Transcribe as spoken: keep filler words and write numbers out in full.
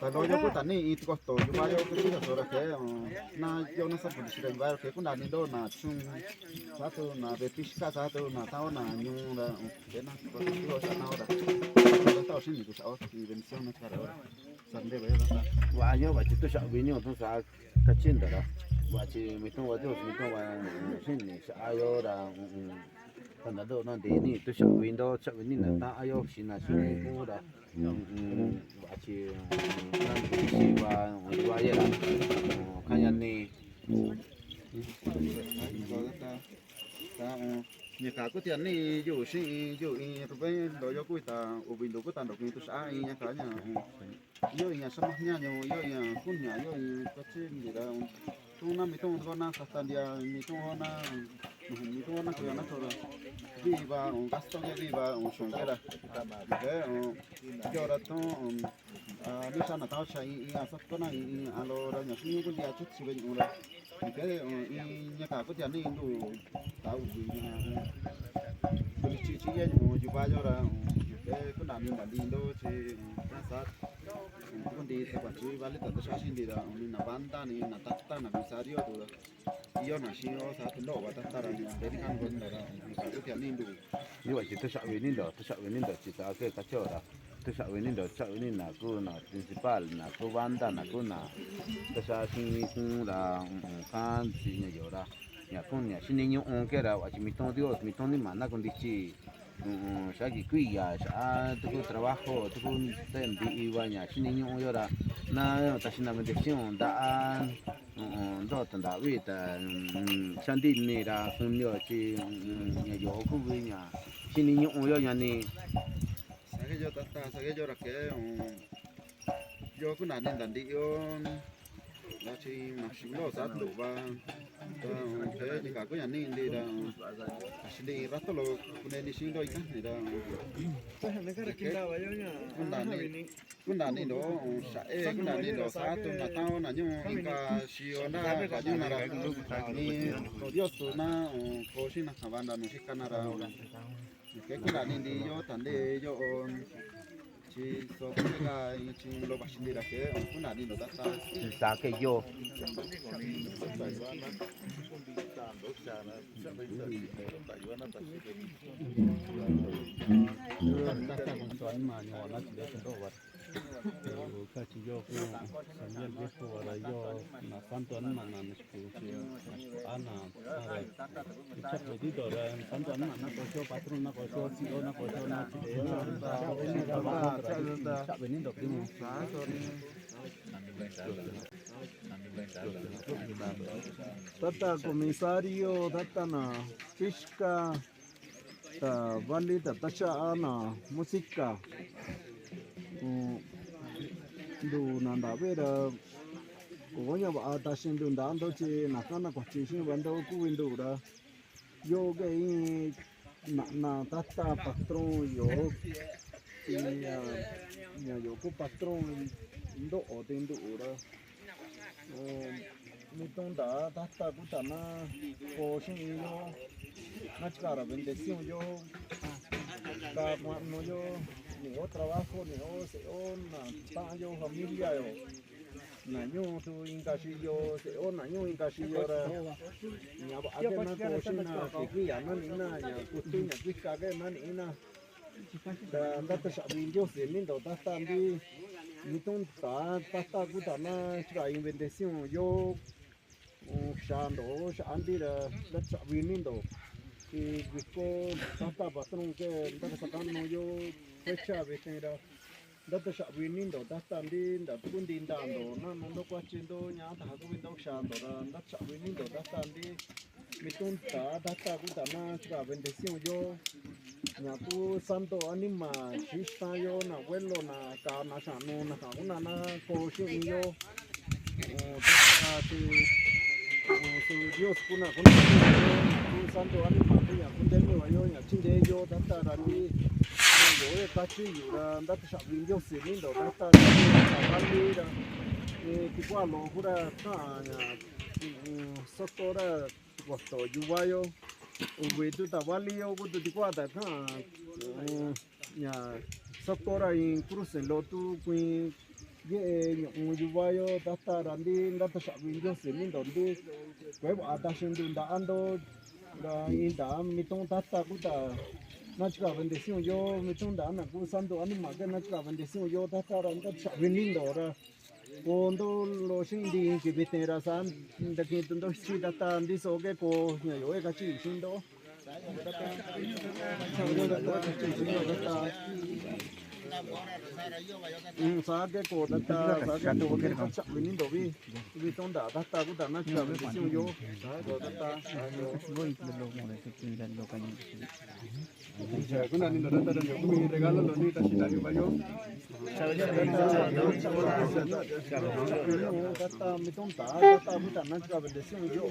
Ta̱ loyo kúta ní in tikoto yuvayo kúchíyo sora ke na yo na sapo ni sira yuvayo ke kúna ni ndo na chun sato na ve pixka sato na tao na ñun da ke na ko tiko sa na ora. Tao sin ni kusa o bendición na kara ora. Sande ve. Vaño vachi tu sa vino tu sa kachinda ra. Vachi mi tu va Dios mi tu va sin ni sa ayo ra. Tanda do na de ni tu sa vindo sa vini na ta ayo sina sina ra. Vachi na si va va yera. Kanya ni. Ña ka kútia ní yú'u xíin yú'u in rubén ndo̱yo kúi ta uvi ndu̱ kúta ndo̱ kuiin tu xa̱'á in ña ka ña. Io in ña sáma jñáñu io in ña kúnia̱ io in kuachí ndira. Tú ná mi tú'un kó ná kata ndia mi tú'un kó ná mi tú'un kó ná kuia ná chora. Viva un gasto ke viva un xun kera. Ke un yora tú un ní sana tao cha in in a sat kó ná in in a lo ra ña xíñu kúndia chut si ve un ra. Ke in ña ka kútia ní ndu tau vi ña kuli chi chi ye un yuva yora. Ke kúna mi ma lindo chi na sat. Kundi sa kuan chi vale ta ta sa sin ndira ni na banda ni na tata na kusario tu. Io na xi o sa tu ndo va tata ra ni de ni kan ko ni ra. Ka kútia ní ndu. Ni va chi tu sa vi ni ndo tu sa vi ni ndo chi ta ke ka chora. Tu sa vi ni ndo sa vi ni na ku na principal na ku banda na ku na. Ta sa sin kun ra kan si ña yora. Ña kun ña sin ni ñu un ke ra va chi mi ton Dios mi ton ni ma na kun di chi. Saki kuiya sa tu ku trabajo tu ku ten di iwa ña sin ni ñu un yora. Na ta sin na bendición da. Ndo ta da vi ta. Sa ndi ni ra kun yo chi. Ña yo ku vi ña. Sin ni ñu un yo ña ni. Sa ke yo tata sa ke yo ra ke. Yo kúna ni nda ndi'i o. Vachi ma xi lo sa ndu va. Ke ni ka kuña ni ndi ra. Asi ndi rato lo kune ni sin do ika ni ra. Kúna ni kúna ni ndo sa e kúna ni ndo sa tu na tao na ñu inka si o na ka ñu na ra. Ni Dios tu na ko si na ka banda nu si kana ra. Ke kúna ni ndi yo ta ndi yo. Chi so kúnde ka in chi lo vaxi ndira ke kúna ni lo tata. Sa ke yo. Sa ke yo. Sa ke yo. Tátá, kuankoso aníma ñu'un, ná chindee tundó'o va'a̱. Káchi yó kúu Samuel viejo va'a̱, yó na santo aníma na, na skua̱, na skua̱, na cha've níndo, na santo aníma ná kua̱xió, patrón ná kua̱xió, CEO ná kua̱xió, ná chindee, ná cha've níndo, primo. Tátá comisario, tátá na físka, ta válí, ta táchá'a na música. Ndu'u nanda'a̱ vé'e‑ra, ko̱ ña̱ va̱'a taxi̱n ndu'u nda̱'a‑ndo, chi na̱ kána kua̱chi xíin va̱'a‑ndo kúvi ndu'u‑ra. Yó kée jíín na'na tátá patrón yo̱ó, ña̱, ña̱ yo̱ó kúu patrón ndó'o̱ te ndu'u‑ra. Ni tú'un nda̱'a tátá kúu ta̱ ná koo xíin yó, ná chikaa̱‑ra̱ bendición yó, kaa kua'nu yó, ni'i̱n‑ó trabajo, ni'i̱n‑ó se̱'é‑ó, na̱ ta'an yó familia‑yo̱. Na̱ ñú'un tu inka xiyo, se̱'é‑ó na̱ ñú'un inka xiyo ra, ña̱ va̱'a kée ná koo xíin na, kee kuí'a̱ ná ni'i̱n ná, ña̱ kutú ña̱ kuíka kée ná ni'i̱n ná. Ndátaxa'vi Ndióse̱ ní ndo̱ tátá ndí. Ni tú'un ta̱a tátá kúu ta̱a ná chikaa̱ in bendición yó. Xaa ndo̱ xa'a ndí ra, ndátaxa'vi ní ndo̱. Ti vikó tátá patrón kée ndákasaka'nu yó fecha vijin ra. Ndátaxa'vi ní ndo̱ tátá ndí, nda̱ tú kúu ndii nda'a̱‑ndo̱, ná'nu ndó kuáchi ndó, ña'a taja̱ kúvi ndó xaa ndo̱ ra, ndátaxa'vi ní ndo̱ tátá ndí. Ni tú'un ta̱a tátá kúu ta̱a ná chikaa̱ bendición yó. Ña̱ kúu santo aníma xi̱xtán yó, na abuelo, na kaa, na xa'nu, na ja̱ kúu na ná koo xíin yó. Tátá, te suu Dios kúu na kúndee yó, kúu santo aníma kúu ña̱ kúndee yó, ña̱ chíndee yó tátá ra ndí. Yo̱'ó káchí yu'u ra, ndátaxa'vi Ndióse̱ ní ndo̱ tátá ra, tátá válí ra. Ti kuá'a lo̱'o kúu ra ká'a̱n ña̱ sókó ra kua̱to̱ yuvá yó. Uvu̱ tú ta̱ válí yó kúu tu ti kuá'a ta̱ ká'a̱n ña̱ sókó ra in cruz lo̱'o tú kuiin yé'e ñu̱'un yuvá yó tátá ra ndí, ndátaxa'vi Ndióse̱ ní ndo̱ ndí. Kue̱'é va̱'a taxi̱n ndu'u nda̱'a‑ndo. Ra in nda̱'a mi tú'un tátá kúu ta̱a ná chikaa̱ bendición yó, mi tú'un nda̱'a na kúu santo aníma kée ná chikaa̱ bendición yó tátá ra, ndátaxa'vi ní ndo̱ ra. Koo ndó lo'o xíin ndí in ki̱ vijin ra sa̱'a ndaki'in tu ndó jíchí tátá, ndíso kée koo ña̱ yo̱'ó káchí xíin ndó. Sa̱'a kée koo tátá, sa̱'a kée koo kácha'vi ní ndo̱ ví. Ví tú'un nda̱'a tátá kúu ta̱a ná chikaa̱ bendición yó. Sa̱'a koo tátá. Kúnani ndo̱ tátá, kúmi regalo lo̱'o ní taxi̱n ta̱a yó. Tátá, mi tú'un nda̱'a tátá kúu ta̱a ná chikaa̱ bendición yó.